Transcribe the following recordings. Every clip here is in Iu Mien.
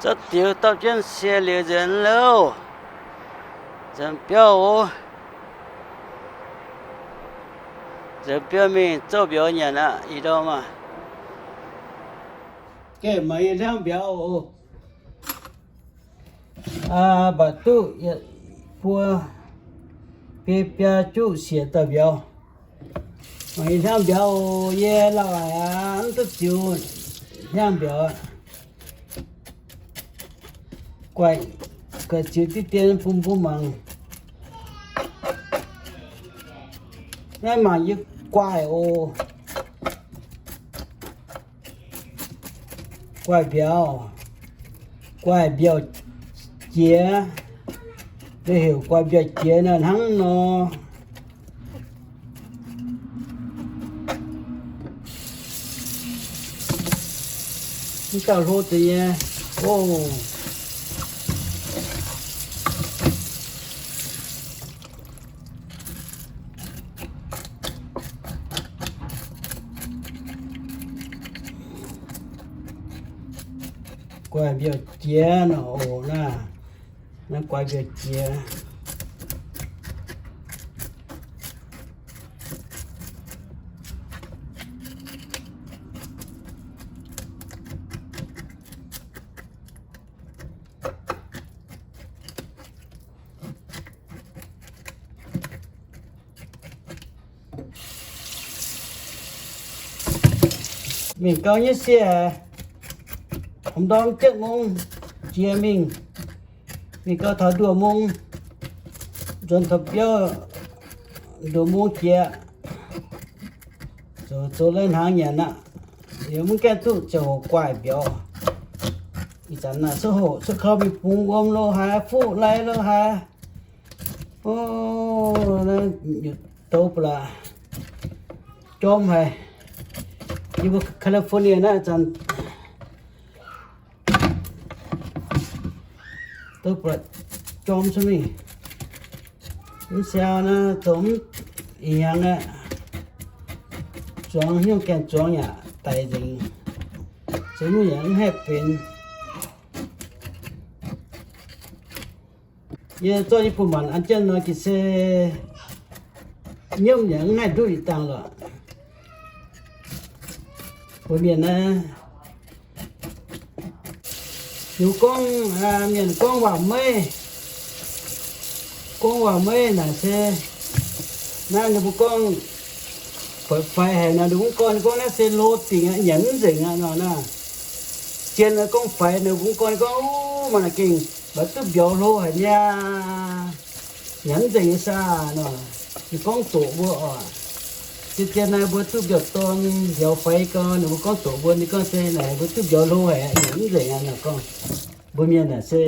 Zorqv diux dorh jienv sie liuz nzuonx louh. Nzuonx biauv oc. Nzuonx biauv mingh zouv mbiauz nyanc aqv, ih ndorm aac. Geh mangc yie hliangv mbiauz oc. Mbatc duqv yietc buo biei biaa juqv siec dauh mbiauz. Mangc yie hliangv mbiauz oc. Yie lauh haic aqv, mv duqv ziux hliangv mbiauz aqv. Guaih, guaih ziux diqv dien bun mbuo mangc. Naaiv mangc yie guaih oc. Guaih mbiauz, guaih mbiauz jiex. Mbuo heuc guaih mbiauz jiex naaiv hnangv nor. Mv gauh hlo deix nyei. Ov. Guaih mbiauz jiex nor oc naaiv. Naaiv guaih mbiauz jiex. Mingh gau nyei sie haic. Hmz ndorm jienv mungv jiex mingh. Mingh gau taux nduoh mungv, nzuonx taux biauv nduoh mungv jiex. Zoux, zoux lai hnaangx nyanc aqv. Yie mv gaengh duqv ziangh hoc guaih mbiauz. Ih zanc naaic coqv hoc coqv kau mingh bungx wuom lo haaix, fuqv lai lo haaix. Ov, naaiv douz ba'laqc jorm haic. Yie mbuo California naaiv zanc douz ba'laqc jorm cuotv mingh. Mv siau naaiv zoux mv ih hnyangx aqv. Zuangx hnyouv gaengh zuangx yaac daic nzengc. Zoux hnyouv yaac mv haeqv benx. Yie zorqv yie buo maanc an jienv nor ga'sie nyiemv yaac mv haih nduqv ih dangh lorqc. Mbuo mienh naaiv, ninh gorngv, mienh gorngv waac meiv, gorngv waac meiv naaic se, naaiv ninh mbuo gorngv faix haic nor, ninh mbuo gorngv, ninh gorngv naaiv se hlo dingc aqv, nyanc mv nzengc aqv nor naaiv. Zien gorngv faix, ninh mbuo gorngv, ninh gorngv, ov, maaih naaic gengh maiv duqv mbiauz hlo haic niaa, nyanc mv nzengc nyei saah nor. Ninh gorngv doqc mbuo oc. Zien-zien naaiv mbuo duqv mbiauz dorn mbiauz faix gau, ninh mbuo gorngv doqc mbuo, ninh gorngv se naaic mbuo duqv mbiauz hlo haic, nyanc mv nzengc aqv nor gorngv. Mbuo mienh naaic se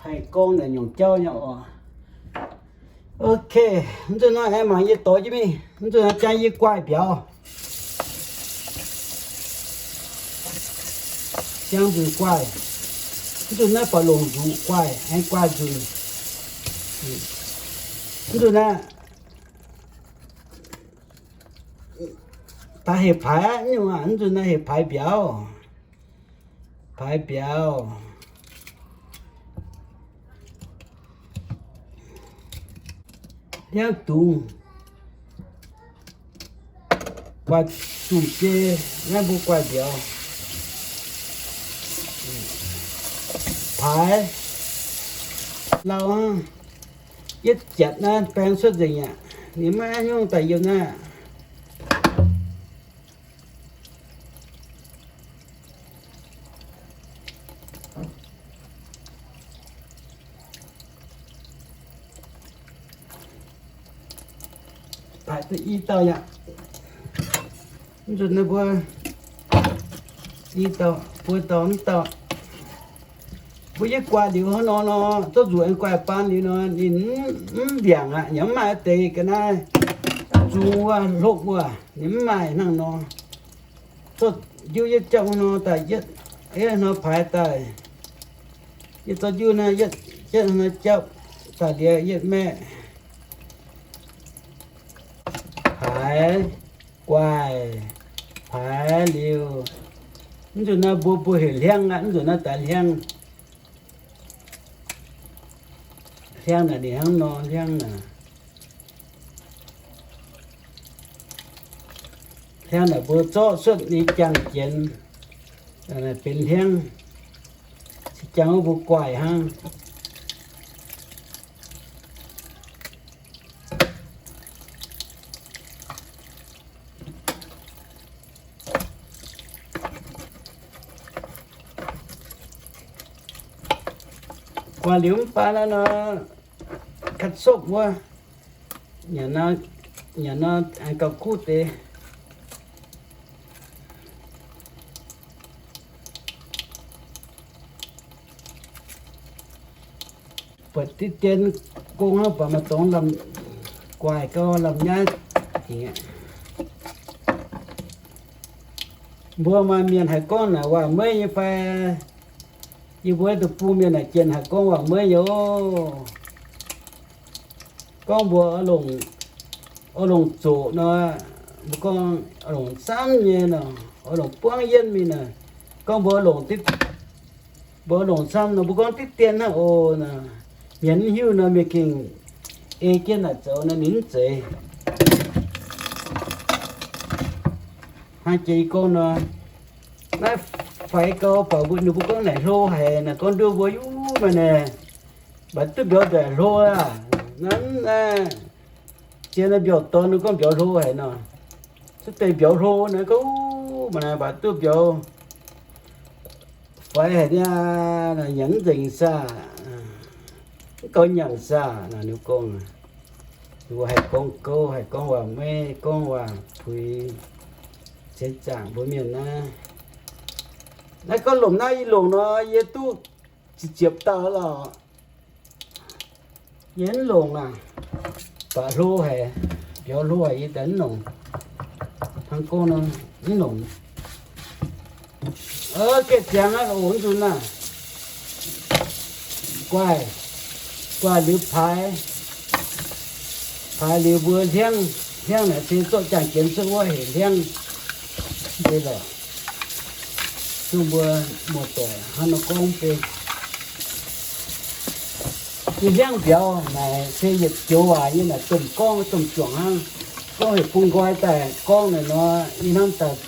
haih gorngv naaic nyungc jauv nyei oc. Ok, mv nzunc naaiv aengx mangc yie dorh jienv mingh, mv nzunc naaiv jang yie guaih mbiauz. Jang nzunc guaih. Mv nzunc naaiv baac longc nzuqc guaih, aengx guaih nzunc. Mv nzunc naaiv daaih heuc paaix aqv nyungc aqv, mv nzunc naaiv heuc paaix mbiauz. Paaix mbiauz. Hliangv dungz. Guaih zunc biei, naaiv mbuo guaih mbiauz. Paaix. Lauh hnangv. Yietv jatc naaiv baeng cuotv nzengc aqv. Ninh maiv nyungc daaih yiem naaiv. Paaix duqv i dauh yaac, mv nzunc naaiv mbuo i dauh, buo dauh mv dauh. Mbuo yietv guaih liuz hnangv nor nor, zorqv nzuqc aengx guaih baan liuz nor, ninh mv mbiaangc aqv, yaac mv maaih deix ga'naaiv zung wuov, hlopv wuov, ninh mv maaih hnangv nor. Zorqv njuv yietv japv hnangv nor daaih yietv, yietv hnoi paaix daaih. Yietv zorqv njuv naaiv yietv, yietv hnoi japv daaih liuz yietv maeqv. Paaix, guaih, paaix liuz. Mv nzunc naaiv mbuo, mbuo heuc hliangv aqv, mv nzunc naaiv daaih hliangv. Hliangv naaic ninh hnangv nor hliangv naaic. Hliangv naaic mbuo zorqv cuotv nyei jangx jienx benx hliangv, se jangx wuov mbuo guaix hnangv. Guaix liuz mv baac naaiv nor, ga'sopv wuov, nyanc nor, nyanc nor aengx gauh kuv deix. Buatc diqv dien gong hnangv, buatc maaih dongh lamh guaix gau, lamh nyaiv dingc aqv. Mbuo maaih mienh haiz gorngv naaic waac-meiv nyei fai? Yie mbuo deic-bung mienh naaic jienh haiz gorngv waac-meiv yoc. Gorngv mbuo oix longc, oix longc zoqc nor, mbuo gorngv oix longc camv nyei nor, oix longc buangv yienv mingh naaic. Gorngv mbuo longc diqv, mbuo longc camv nor, mbuo gorngv diqv dien hnangv oc. Mienh mv hiuv nor, mienh gengh ei jienv naaic zoux nor, ninh mv zeiz. Hnangv jiex yie gorngv nor, naaiv faix gau, baac mbuo, ninh mbuo gorngv naaic hlo haic naaic, gorngv nduov mbuo yuv maaih naaic, mv baac duqv mbiauz nzengc hlo aqv. Naaiv, naaiv, zien naaiv mbiauz dorn ninh gorngv mbiauz hlo haic nor. Cuotv deix mbiauz hlo naaiv gorngv maaih naaic, mv baac duqv mbiauz faix haic niaa, nyanc mv nzengc saah, mv gaux nyanc saah naaic, ninh gorngv. Ninh mbuo haih gorngv gouv, haih gorngv waac-meiv, gorngv waac-puix, ziex zaangc mbuo mienh naaiv. Naaiv gorngv longc naaiv yie longc nor, yie duqv ziepc ziepc dauh lorqc. Yie mv longc aac, baac hlo haic, mbiauz hlo haic, yie daaih mv longc. Hnangv gorngv nor, mv longc. Ov, gengh ziangx aqv, oc, mv nzunc naaic. Guaih, guaih liuz paaix, paaix liuz mbuo hliangv, hliangv naaic se zorqv jangx jienx cuotv wuov heuc hliangv. Deix lorqc, zungh mbuo muoz-doic hnangv nor gorngv deix. Yie hliangv mbiauz naaic se yietc joux waac nyei naaic, domh gorngv domh juangc hnangv. Gorngv heuc bung nqoi daaih gorngv naaic nor, yie hnamv daaih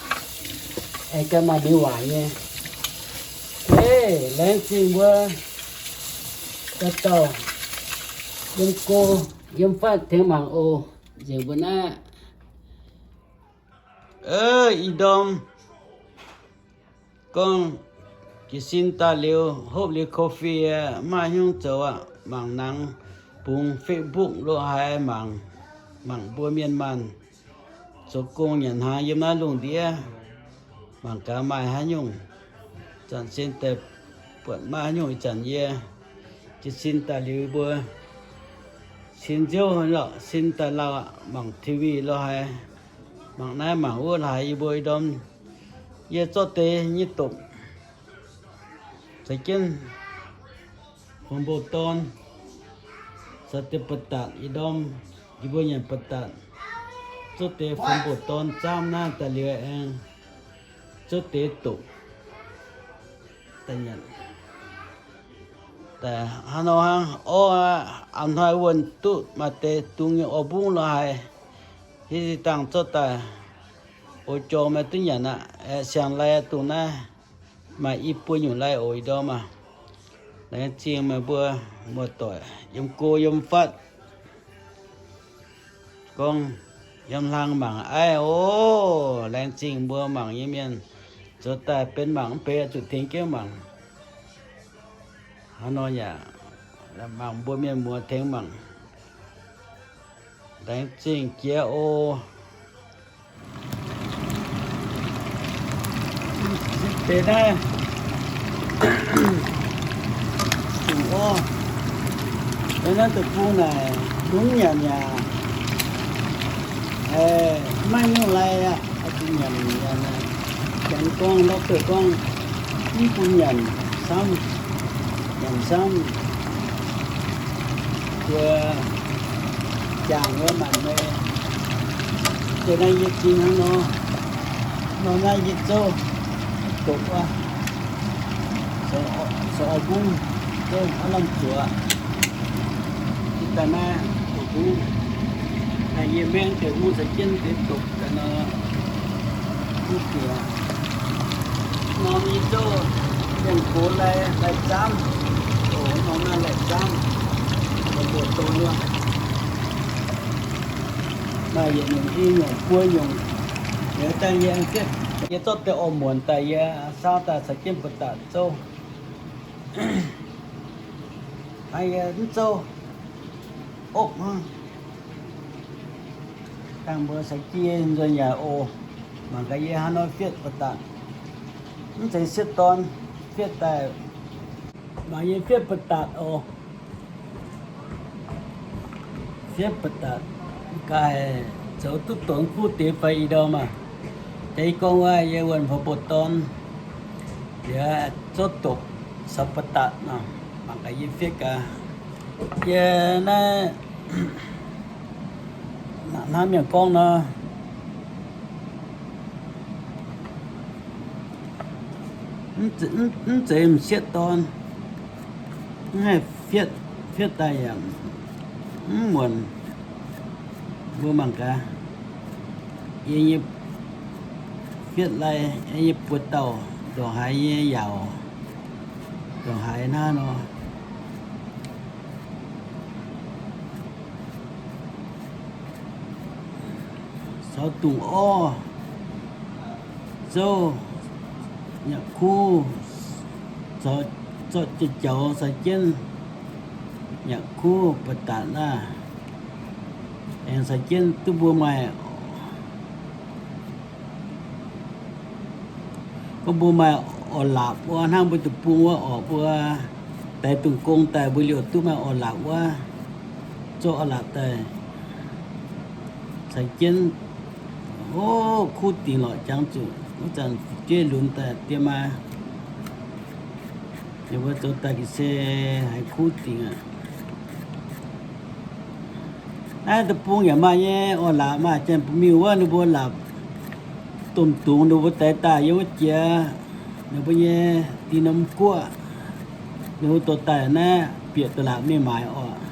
aengx ganh maaih mingh waac nyei. Ei, laengz zingh mbuo dauh dauh yiem go yiem fatv tengx mangc oc. Nzengc mbuo naaiv. Ih ndorm gorngv jiez sin daaih liuz, hopv liuz coffee, mv maaih haaix nyungc zoux aqv. Mangc nangv bungx Facebook lo haaix mangc, mangc mbuo mienh maanh zoux gong nyanc hnaangx yiem naaiv lungh ndiev, mangc gaax maaih haaix nyungc. Zanc sin daaih buatc maaih haaix nyungc, ih zanc yie jiez sin daaih liuz mbuo sin nziouv lorqc, sin daaih lauh aqv, mangc T V lo haaix, mangc naaiv mangc wuov lo haaix, yie mbuo ih ndorm yie zorqv deix nyei dopc caux jienv funx mbu'ndorn, caux deix ba'datc, ih ndorm yie mbuo nyanc ba'datc, zorqv deix funx mbu'ndorn zaamv naaiv daaih liuz aengx zorqv deix dopc daaih nyanc. Daaih hnangv nor hnangv orv aqv, a'hnoi wuonh duqv maaih deix dungz nyei orv mbungv lo haaix, hiuv zinh dangh zorqv daaih oix jorm maaih duqv nyanc aqv. Aeqv, siang-lai dongh naaiv maaih i buo nyungc lai oc, ih ndorm maah. Laengz zingh meih mbuo muoz-doic yiem go yiem fatv, gorngv yiem hlang mangc aiv oc. Laengz zingh mbuo mangc nyei mienh, zoux daaih benx mangc mv benx zuqc tengx jienv mangc. Hnangv nor yaac mangc mbuo mienh muoz tengx mangc. Laengz zingh jiex oc. Deix naaiv, dungz orv, deix naaiv deic-bung naaic, mv nyanc yaac maiv nyungc lai aqv. Oix zuqc nyanc, nyanc, janx gorngv, doctor gorngv, mv bun nyanc camv, nyanc camv, mbuo jangx wuov maanc meih. Deix naaiv yie zingh hnangv nor, nor naaiv yie zouv doqc wuov, zoux orv mbungv, zouv aav lamh zuoqc. Daaih naaiv, naaiv yie mengh deix hungh caux jienv deix doqc daaih nor, hungh diex norm nyei zouv, mienh gox lai, lai zaamv, oc, norm naaiv lai zaamv, mbuo doqc nor. Naaiv yietc nyungc i nyungc buo nyungc. Liuz daaih yie aengx ziouc, yie zorqv deix orv muonc daaih, yie saauv daaih caux jienv buoz-datc zouv. Hnangv yie mv zouv opv hnangv. Dangh mbuo caux jienv nzuonx yaac oc. Mangc gaax yie hnangv nor fiev buoz-datc. Mv zeiz sieqv dorn fiev daaih. Mangc yie fiev buoz-datc oc. Fiev buoz-datc gaax, zoux duqv donx kuv deix fai ih ndau maah. Deix gorngv wuov yie wuonh fai mbuo dorn, yie zorqv doqc caux buoz-datc nor, mangc gaax yie fiev gaax. Yie naaiv hnangv mienh gorngv nor, mv zeiz m'sieqv dorn, mv haih fiev, fiev daaih yaac mv muonc. Mbuo mangc gaax, yie nyei fiev lai, yie nyei buoz-dauh ndongc haaix nyei yaauc, ndongc haaix naaiv nor. Caux dungz orv, zouv, nyanc kuv, zorqv jaux caux jienv nyanc kuv buoz-datc naaiv, aengx caux jienv duqv mbuo maaih, gorngv mbuo maaih orv-laapc wuov, hnangv mbuo deic-bung wuov orqc, mbuo daix dungz gong daaih mbuo liouh duqv maaih orv-laapc wuov, zorqv orv-laapc daaih caux jienv, o, kuv dingc lorqc jangx zuqc wuov zanc fu'jueiv lunx daaih diex maa. Ninh mbuo zoux daaih ga'sie haiz kuv dingc aqv. Naaiv deic-bung yaac maaih nyei orv-laapc, maaih janx-bun-miuh wuov ninh mbuo laapc domh dungz ninh mbuo daix daaih yiem wuov jiex ninh mbuo nyei dinh norm guoqv, ninh mbuo dorh daaih naaiv bieqc da'laatc mingh maaiz orqc.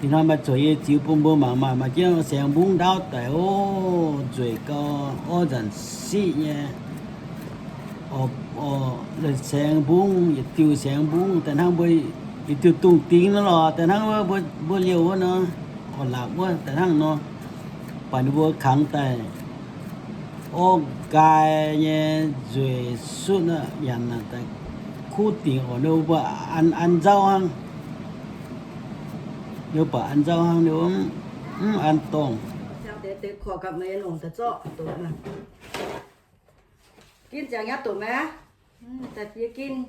Ih hnoi maaih zueiz yie ziux bun mbuo mangc maah, maaih jienv saeng-mbungv ndaauv daic, o, nzueic gau, orv nzanc siqv nyei. Orqc, saeng-mbungv yietc diuh saeng-mbungv daaih hnangv mbuo yietc diuh dungz dingx nor lorqc, daaih hnangv mbuo liouh wuov nor, orv-laapc wuov daaih hnangv nor, baac ninh mbuo kangx daaih orv nqaai nyei nzueic sutv aqv, nyanc daaih kuv dingc orqc, ninh mbuo an, an nzauv hnangv. Ninh mbuo baac an nzauv hnangv, ninh mbuo mv an dorngh. Ginv ziangx nyei doqc maiv? Daaih fiev ginv,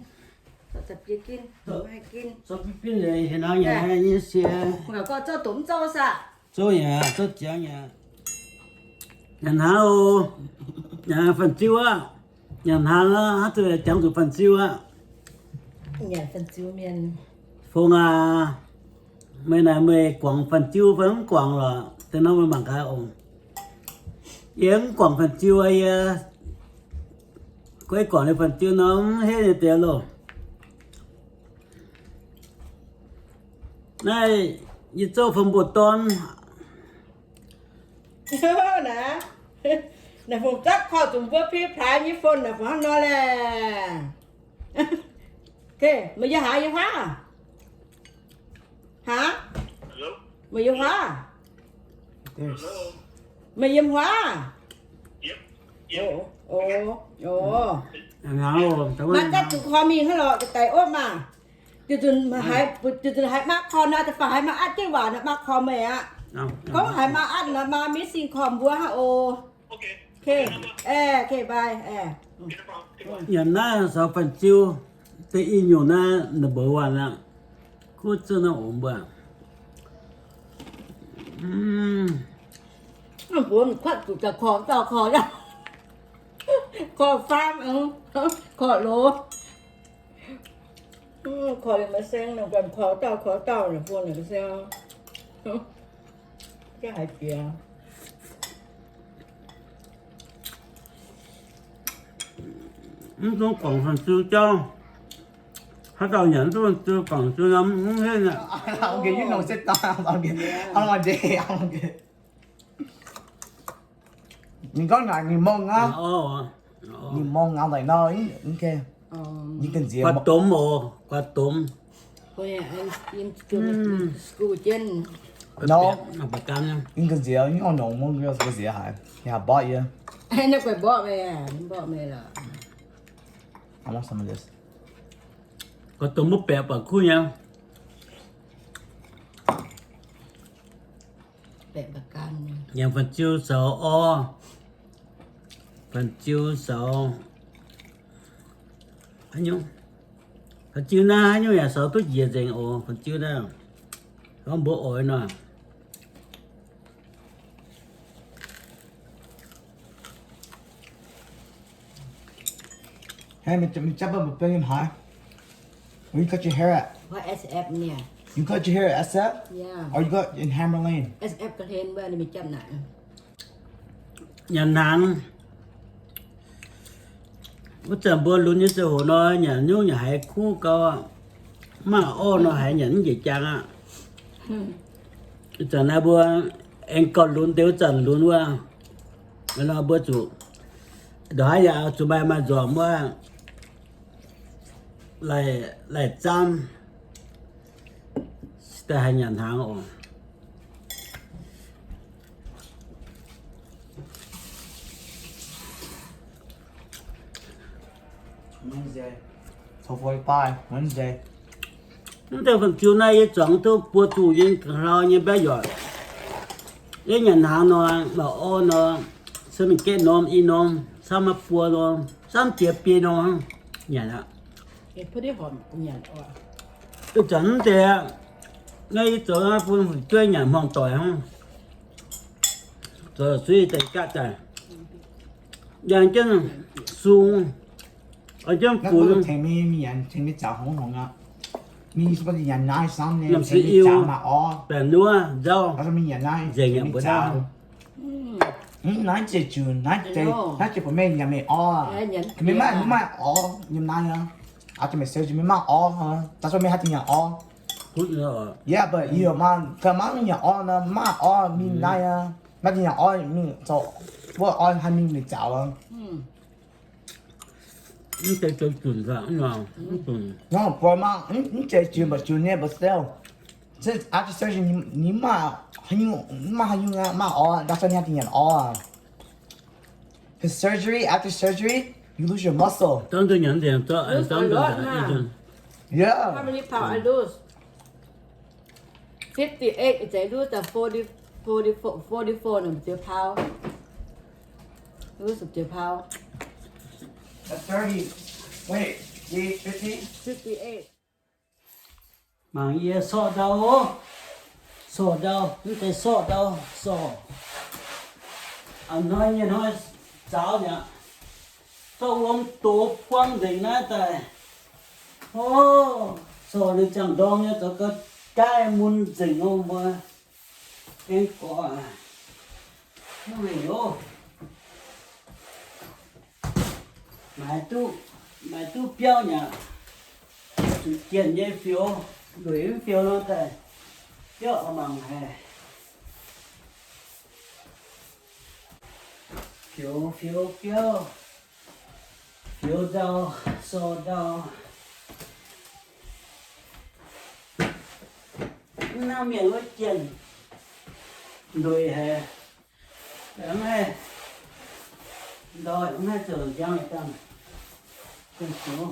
daaih fiev ginv, haih ginv. Zouv ginv, ginv liuz heh hnangv nyei, nyei sie. Gorngv zouv doqc mv zouv saah? Zouv yaac zouv ziangx yaac. Nyanc hnaangx oc. Nyanc hnaangx fan-ziu aqv. Nyanc hnaangx aqv, haaix zanc jangx zuqc fan-ziu aqv. Fong aac, meih naaic meih guangc fan-ziu fai mv guangc lorqc? Deix norm meih mangc gaax oc. Yie mv guangc fan-ziu aqv, yie guei guangc liuz fan-ziu nor mv heiv nyei deix loh. Naaiv yie zouv fon mbuo dorn. Naaiv, naaiv fungc zatv korv zuqc mbuo pie plaaix nyei fon naaiv fungc hnangv nor laeh. Meih yiem haaix, yiem huaav? Haaix? Meih yiem huaav? Meih yiem huaav? Maaih zatv zuqc korv mingh hnangv lorqc, daaih opv maah. Diuh nzunc haiz, diuh nzunc haiz maa korv nor, da'faanh haiz maa atv jienv waac nor, maa korv meih aqv. Gorngv haiz maa atv nor, maa missing korv mbuo hnangv oc. Nyanc naaiv caux fan-ziu, deix i nyungc naaiv number one aqv. Kuv zuqv naaiv ongx mbuo. Mbuo kuatv zuqc daaih korv dauh korv, korv faam, korv loz. Korv liuz maaih saeng, ninh buatc korv dauh korv dauh, ninh bun ninh saeng. Jauv haiz jiex. Mv dungx guangc fan-ziu jauv. Haaix dauh nyanc duqv ziu guangc ziu norm mv henv aqv. Ninh gorngv naaic ninh mong aqv. Ninh mong ngau nzengc nor, guaix domx oc, guaix domx. Ninh ga'nziex nyungc nongx mong ga'nziex haic, ninh haiz mborqv yie. Guaix domx mbuo baeqc buatc kuv nyei. Yangh fun-ziu soux orv, fun-ziu soux, fun-ziu naaiv haaix nyungc yaac soux duqv njiec nzengc oc. Fun-ziu naaiv, gorngv mbuo oix nor. Hey, mingh jatv bun mbuo biauv nyei haaix. Where you cut your hair at? What S F near? You cut your hair at S F? Yeah. Or you cut in Hammer Lane? S F ga'hlen wuov, ninh mingh jatv naaic. Nyanc hnaangx. Wuov zanc mbuo lunx nyei ziangh hoc nor, nyanc nyungc nyanc haiz kuv gau aqv. Mv maaih orv nor haiz nyanc mv njiec jangx aqv. Ih zanc naaiv mbuo aengx gauh lunx deix wuov zanc lunx wuov. Nor mbuo zuqc ndongc haaix yaac zuqc maaih maaih nzormc wuov, laih zaamv, daaih haih nyanc hnaangx oc. Wednesday. Mv deix fun-ziu naaiv yie zuangx duqv buo zuqc yie ga'hlau nyei mbaeqv yoic. Yie nyanc hnaangx nor, maaih orv nor, se mingh gaeqv norm i norm, camv maiv buo norm, camv jiex biei norm, nyanc aqv. Ih zanc mv deix aqv, naaiv yie zoux bun fu'jueiv nyanc hmuangx doic hnangv. Zoux suiv deix gaatv daaih. Yangh jienv sung, oix jienv funx, tengx mingh nyanc, tengx mingh zaux hngongx hngongx aqv. Mingh se bun nyanc naaiv samv nyei, tengx mingh zaux maaih orv, baengc nuov nzauv, mingh nyanc naaiv, nzengc yaac mbuo zaux. Naaiv jiex junc, naaiv jiex, naaiv jiex bun meih nyanc meih orv. Mienh maaih, mienh maaih orv yiem naaiv aqv. Aa, mienh surgery mienh maaih orv, daaih cuotv mienh haih dingh nyanc orv. Yeah, but yie maaih, ga'mangc nyanc orv nor, maaih orv mingh naaiv aqv. Maaih dingh nyanc orv mingh zoux, wuov orv haih mingh mingh zaux aqv. Mv zeiz zoux junc aqv, mv zeiz junc, mv zeiz junc, but junc nyei, but still. After surgery, ninh, ninh mv maaih haaix nyungc, mv maaih haaix nyungc aqv, maaih orv, that's why ninh haih dingh nyanc orv aqv. His surgery, after surgery, you lose your muscle. Lose a lot, huh? Yeah. How many pound I lose? Fifty-eight, ih zanc lose the forty, forty-four, forty-four, no, ziex pound. Lose ziex pound. That's thirty. Wait, fifty? Fifty-eight. Mangc yie sorqv ndau oc. Sorqv ndau, mv deix sorqv ndau, sorqv. A'hnoi nyei hnoi zaux mi'aqv. Zorqv wuom dox buang nzengc naaiv daaih. O, sorqv ninh ziangh ndorm nyei zoux ga'jaaih mun nzengc oc mbuo. Aengx gorx aqv. Hnangv naaiv oc. Maaiz duqv, maaiz duqv biauv nyei aqv. Zuqc jienh nyei fioux, lueic mv fioux nor daaih biauv oix mangc haic. Fioux, fioux biauv, fioux ndau, sorqv ndau. Mv hnangv mienh wuov jienh, lueic haic. Mv haih, ndau mv haih zoux njang dangh. Gengh fioux.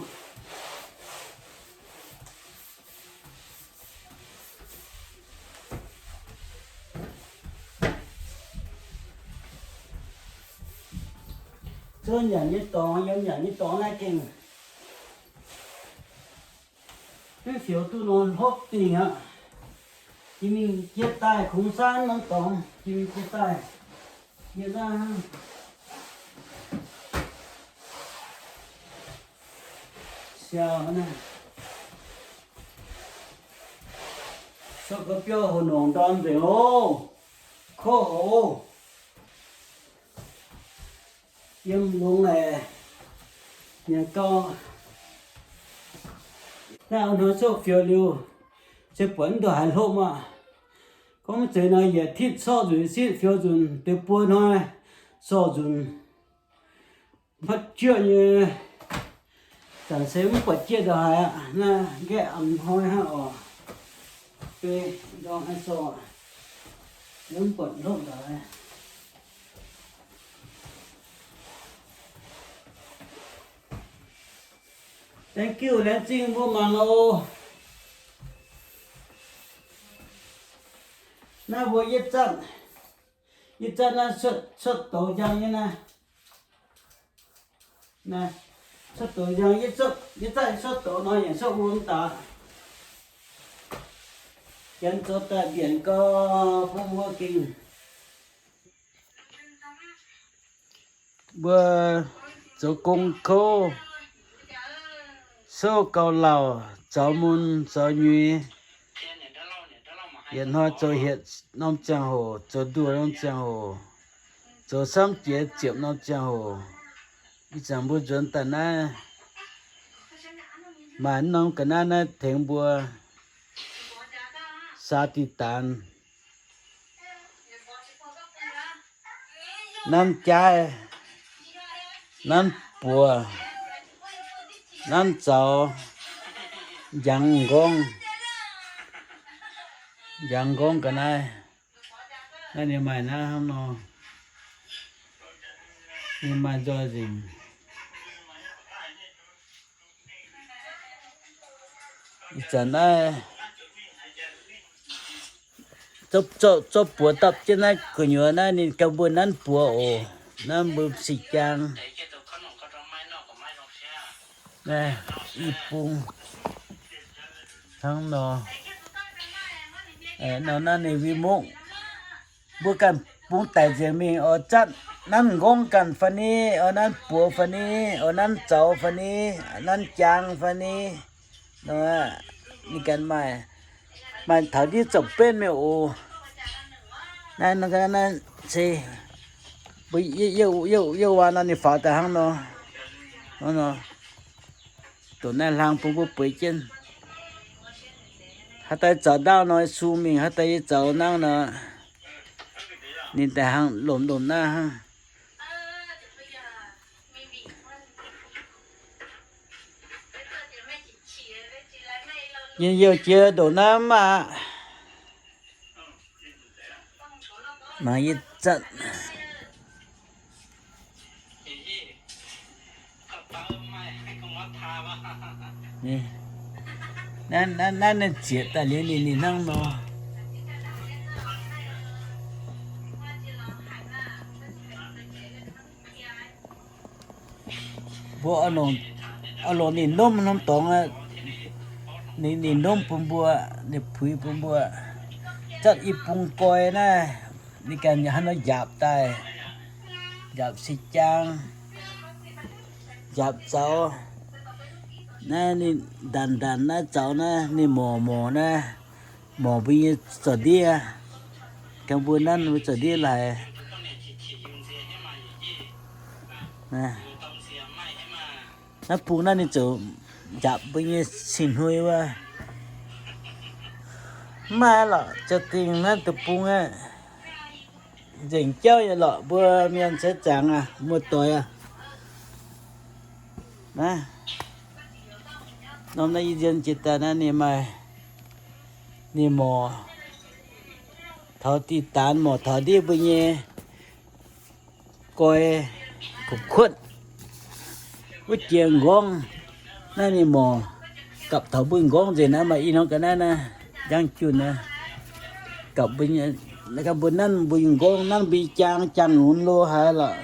Zuov nyanc nyei dorngx, yiem nyanc nyei dorngx naaiv gengh mv fioux duqv nor hlopv dingh aqv. Jiex mingh jiex daaih kungx saanv norm dorngx, jiex mingh jiex daaih. Yie naaiv siaaux naaiv, sorqv gau biauv hoc nongc ndorm nzengc oc. Koqv hoc. Yiem longx aqv. Nyanc gau. Naaiv hnoi sorqv fioux liuz, se buatc mv ndongc haaix hlopv maah. Gorngv mv zeiz nor, yietc titv sorqv nzunc sitv fioux nzunc, deix buo hnoi sorqv nzunc. Maiv jieqv nyei, zanc se mv buatc jieqv ndongc haaix aqv. Naaiv nqaeqv a'hnoi hnangv oc. Beiv ndorm naaiv sorqv, mv buatc hlopv ndongc haaix. Thank you, laengz zingh mbuo mangc oc. Naaiv mbuo yietv zanc, yietv zanc naaiv cuotv douz njang nyei naaiv. Cuotv douz njang, yietv zanc cuotv douz nor, yaac cuotv wuom daaih. Janx zoux daaih mbienc gau, bun mbuo gengh, mbuo zoux gong kouv, souv gauh lauh, zaux mun zaux nyuix. Yietc hnoi zoux hietc norm ziangh hoc, zoux nduoh norm ziangh hoc, zoux samv jiex ziepc norm ziangh hoc. Ih zanc mbuo nzuonx daaih naaiv, maaih norm ga'naaiv naaiv tengx mbuo saa diqc daanz. Nanv jaaiv, nanv buoz, nanv zaux, njangx nqorngv, njangx nqorngv ga'naaiv. Naaiv ninh maaih naaiv hnangv nor, ninh maaih nzoih nzengc. Ih zanc naaiv zorqv buoz dapv jienv naaiv gu'nyuoz naaiv ninh ganh mbuo nanv buoz oc. Nanv mbuo sic jaang. Naaiv i bung hnangv nor. Nor naaiv ninh win mungv. Mbuo ganh bungx daic nzengc mingh oix zatv nanv nqorngv ganh fai ni, oix nanv buoz fai ni, oix nanv zaux fai ni, nanv jaang fai ni. Nor ninh ganh maaih, maaih taux ndiev zorpc benv mingh oc. Naaiv, naaiv se mbuo yie, yie, yie, yie waac nor ninh faaux daaih hnangv nor. Hnangv nor. Dongh naaiv hlang bun mbuo bueix jienv. Haaix daaih zaux ndaauv nor, sung mingh haaix daaih yie zaux nangv nor, ninh daaih hnangv lomc lomc naaiv hnangv. Njien-youh jiex ndongc naaiv maah. Mangc yie zatv. Naaiv, naaiv, naaiv zieqc daaih liuz ninh, ninh hnangv nor. Mbuo oix longc ninh ndomv norm dorngx, ninh, ninh ndomv bun mbuo, ninh puix bun mbuo. Zatv i bung goi naaiv, ninh ganh hnangv nor njaapc daaih, njaapc se jaang, njaapc zaux. Naaiv ninh ndanc ndanc naaiv zaux naaiv, ninh morc morc naaiv, morc mbuo nyei zorc ndiev. Ganh mbuo nanv mbuo zorc ndiev laaix. Naaiv bung naaiv ninh ziouc njaapc mbuo nyei cing-hnoi wuov. Mv maaih lorqc, ziouc dingc naaiv deic-bung aqv. Nzengc jauv nyei lorqc, mbuo mienh ceix zaangc aqv, muoz-doic aqv. Naaiv norm naaiv yie nzien jiex daaih naaiv ninh maaih, ninh morc taux diqc daanx, morc taux ndiev mbuo nyei goi, kuv kuotv wuov jiex nqorngv. Naaiv ninh morc gapv taux mbuo nqorngv nzengc naaiv, maaih i norm ga'naaiv naaiv, njang junh naaiv, gapv mbuo, gapv mbuo nanv mbuo nqorngv, nanv mbuo jaang, jaang lunx lo haaix lorqc.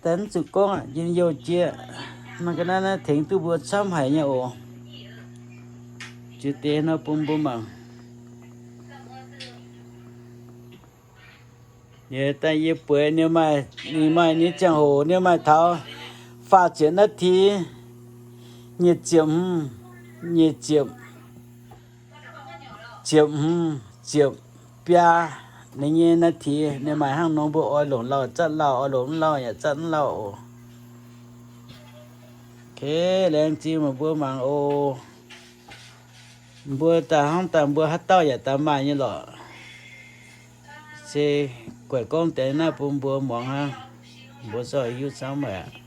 Daaih mv zuqc gorngv aqv, njien-youh jiex. Naaiv ga'naaiv naaiv tengx duqv mbuo camv haic nyei oc. Jiex deix nor bun mbuo mangc. Yie daaih yie bueix ninh maaih, ninh maaih ninh ziangh hoc, ninh maaih taux faah ziepc naaiv ti, nyic ziepc hmz, nyic ziepc, ziepc hmz, ziepc biaa, ninh nyei naaiv ti ninh maaih hnangv nor, mbuo oix longc lauh zatv lauh, oix longc mv lauh yaac zatv mv lauh oc. Laengz zingh meih mbuo mangc oc. Mbuo daaih hnangv daaih mbuo haaix dauh yaac daaih maaih nyei lorqc. Se guaix gorngv deix naaiv bun mbuo muangx hnangv. Mbuo zorqv hiuv camv maah.